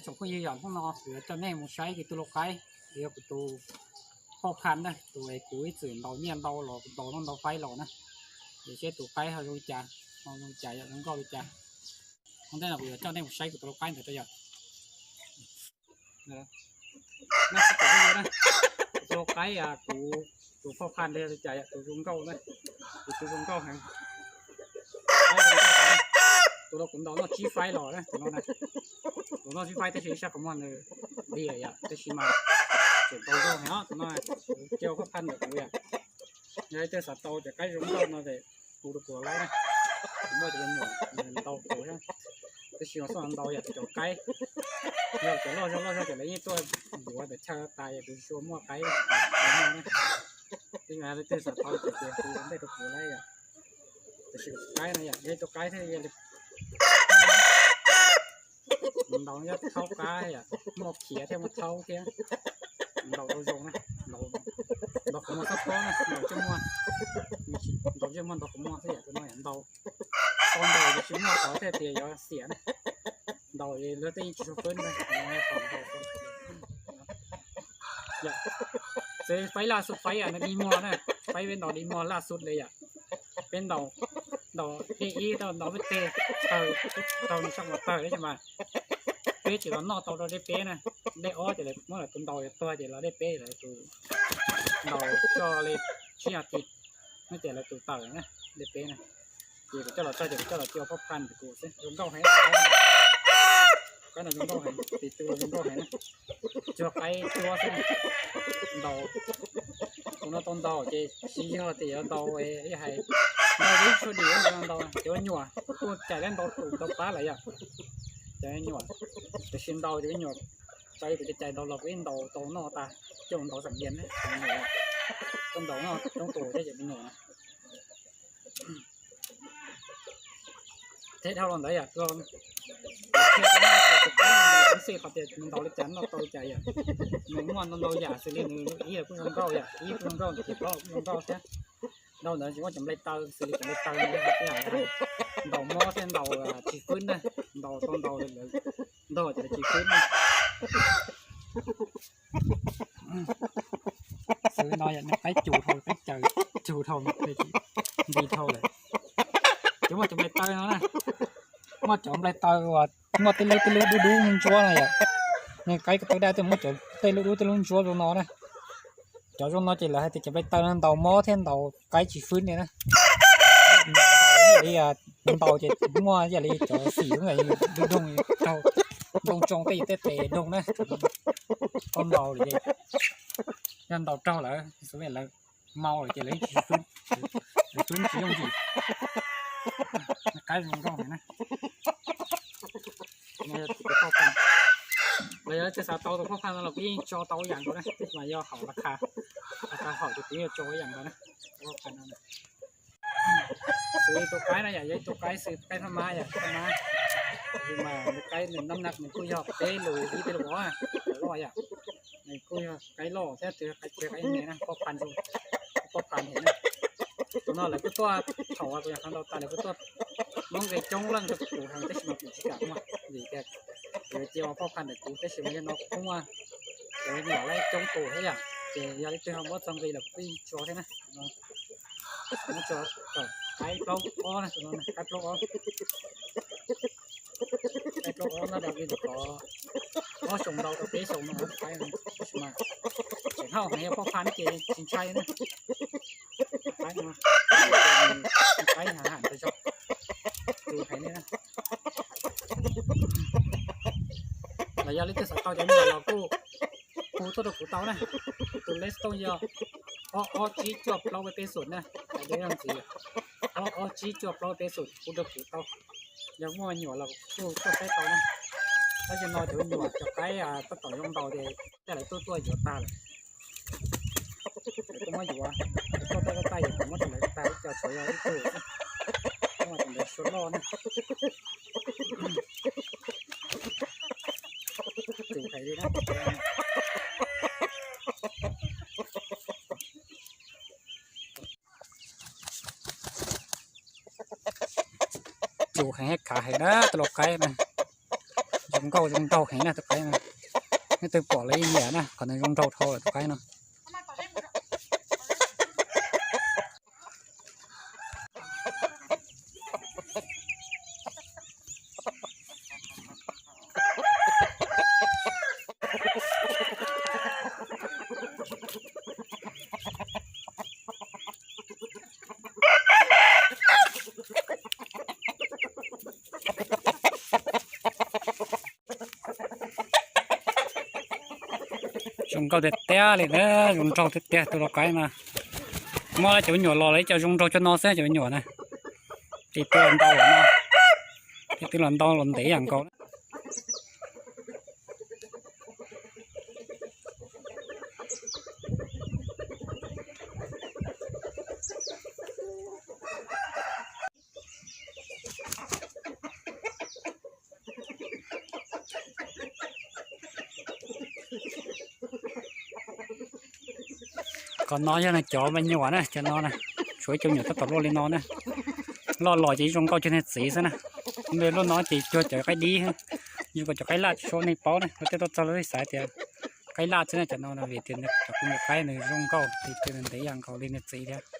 Tsoom phooj ywg, yog hnub no kuv yuav coj nej mus saib kuv tus lau qaib, yog kuv tus phauj Phaj na, tus es kuv ib txwm ntaus nyiaj ntau los kuv ntaus noj ntau faib los na. Es seb tus qaib ho zoo li cas, ho zoo li cas yom, zoo nkauj li cas. Ua ntej no kuv yuav coj nej mus saib kuv tus lau qaib ntawd rau yom. Tus lau qaib kuv tus phauj Phaj ntawd yog li cas yom, tus zoo nkauj na, tus zoo nkauj heev. Tus no kuv ntaus noj tsib faib los na, tus no na. Tus noj tsib faib tab sis ib sab qhov muag nws diam yom, tab sis mas tseem tau zoo heev os. Tus no kuv cia phauj Phaj ntawm kuv yom. Yog leej twg xav tau cov qaib zoo nkauj no ces hu rau kuv na. Kuv muaj cov me nyuam ntau tus thiab, tab sis mas xub ntau yog cov qaib, yog cov loj zog loj zog ces lawv yeej tuaj yuav ntawm chaw tas, yog kuv tsis muaj qaib no na. Leej twg xav tau ces hu ntej rau kuv na yom. Tab sis qaib no yog ib tug qaib thiab, ntaus nyob thaub qab yom, muaj khiav thiab muaj thaub thiab, ntaus tau zoo na. Ntaus qhov muag txhob pob na, ntaus ntsej muag, ntaus ntsej muag ntaus qhov muag xwb yom, tus no yom ntaus, tau ntaus ces tsis muaj qhov thiaj tias yuav xiam na. Ntaus luag tej yeej tsis tshua fwb na. Txawm faib laj xub faib no dig muag na, faib peb ntaus dig muag laj xub li yom. Peb ntaus, ntaus dej ib tau ntaus peb teg tawg, tau nws sab qhov tawg li mas peb tsis los noj tau rau dej peb na. Dej ob ces lawv muab lawv tus ntaus yuav tuag ces los dej peb lawv tus ntaus coj li tsib nas this, no ces lawv tus tawm na, dej peb na. Ces kuv coj los txog ces kuv coj los cia phauj Phaj ntawm kuv xwb, zoo nkauj heev. Qaib no zoo nkauj heev, tus zoo nkauj heev na. Tsuag qaib cuab xwb na. Ntaus, tus no tau ntaus ces tsis yog tias yuav ntaus, hais ntaus ib tshuaj dim ntaus, cov me nyuam kuj cais dab ntau tus ntau pab lawm yom. Cov me nyuam, tiam sis ntaus cov me nyuam, tau kuv cais cais ntau los kuv yeej ntaus tau noj tas, coj mus ntaus xam dias na. Tau ntaus noj coob tus thiab cov me nyuam na. Thiab dhau los ntawd yom, los thiab tus qaib no xij qhov tias nws ntaus li cas noj tau li cas yom. Nws muaj ntau ntau yam xws li nws ib los kuj zoo nkauj yom, ib kuj zoo nkauj, ces plaub los kuj zoo nkauj thiab. Dhau ntawd tsis muaj cov nplai taw xws li cov nplai taw ntaus mob thiab ntaus tsis fwb na, ntaus tau ntaus ntog ces lawv tsis fwb na. Xws li no yom, nws qaib cus dhau, qaib caws cus dhau, nti dhau lawm. Ces muaj cov nplai taw no na, muaj cov nplai taw uas muaj tej lub tej lub dub dub ntsuab no yom. Nws qaib ko taw daj thiaj muaj cov tej lub dub tej lub ntsuab zoo no na. Cov zoo no ces lawv hais tias cov nplai taw no ntaus mob thiab ntaus qaib tsis fwb li na. Ntaus ces muaj ib yam li cov xim dub doog, ntoo tsoo tej tej tes doog na. Tau ntaus lawm ces yog ntaus raug lawm, xws li lawv mau lawm ces lawv tsis fwb, lawv fwb tsis yooj yim. Qaib zoo nkauj heev na. Los yog leej twg xav tau tus phauj Phaj no los kuv yeej tso tau ib yam nkaus na, tab sis mas yog haum las khas, las khas haum ces kuv yeej tso ib yam nkaus na. Xws li tus qaib no yom, yog ib tug qaib xws qaib phab mab yom, phab mab. Tab sis mas nws qaib nws nab nab nws kuj yog peb lus ib peb lus vov, loj yom. Nws kuj yog qaib loj thiab tus qaib txiv qaib me na, phauj Phaj, phauj Phaj heev na. Tus no lawv kuj tuaj, thaum uas kuv yog qhov ntau tas lawv kuj tuaj muab nqi coob leej rau kuv heev tab sis mas kuv tsis kam muag vim tias kuv cia phauj Phaj ntawm kuv tab sis mas yog no kuj muaj cov me nyuam lawv coob tus thiab yom, ces yog leej twg ho muab txog nqi los kuj tso thiab na. Muab tso, qaib plaub ob na, qaib plaub ob. Qaib plaub ob no dag li ntawm ko ob xyoos ntau rau peb xyoos no qaib no, tab sis mas tseem hauj heev, yog phauj Phaj ces tsis ntshai na. Qaib no, qaib ha ham tas zog, tus heev li na. Los yog leej twg xav tau cov me nyuam los kuj hu tuaj rau kuv tau na. Tus lej tooj yog ob ob tsib cuaj plaub peb peb xum na, hais dua ntxiv, ob ob tsib cuaj plaub peb peb xum hu rau kuv tau. Yog muaj me nyuam los kuj tuaj saib tau na. Tab sis no cov me nyuam cov qaib tab tom zoo ntaus ces tej lawv tuaj tuaj yuav tag lawm. Lawv tuaj muab yuav, lawv tuaj tuaj tuaj tag yuav, kuv muab rau lawv tag ib co, tshuav yog ib tug xwb, muab rau lawv suav loj na. Tus heev li na. Tus heev khav heev na, tus lau qaib na. Nkauj zoo nraug heev na tus qaib no. Nej twg pom lawv yeej nyiam na, qhov no zoo nraug dhau lawm tus qaib no. Zoo nkauj tiag tiag li na, zoo nraug tiag tiag tus lau qaib mas. Muaj cov me nyuam los lawv ib co zoo nraug cov no xwb cov me nyuam na. Ces twb los ntau los no, ces twb los ntau los ntev yam nkaus na. Qhov no yog cov me nyuam na, cov no na, tshuav ib co me nyuam tab tom luaj li no na. Loj los ces zoo nkauj cuag niag txiv xwb na. Npe lub no ces cuag cov qaib dib, zoo nkauj cov qaib laj tsis tshua neeg paub na, luag tej tuaj txog luag xav tias qaib laj xwb na. Cov no vim tias cov kua muag qaib nws zoo nkauj ces nws ntev yam nkaus li niag txiv thiab.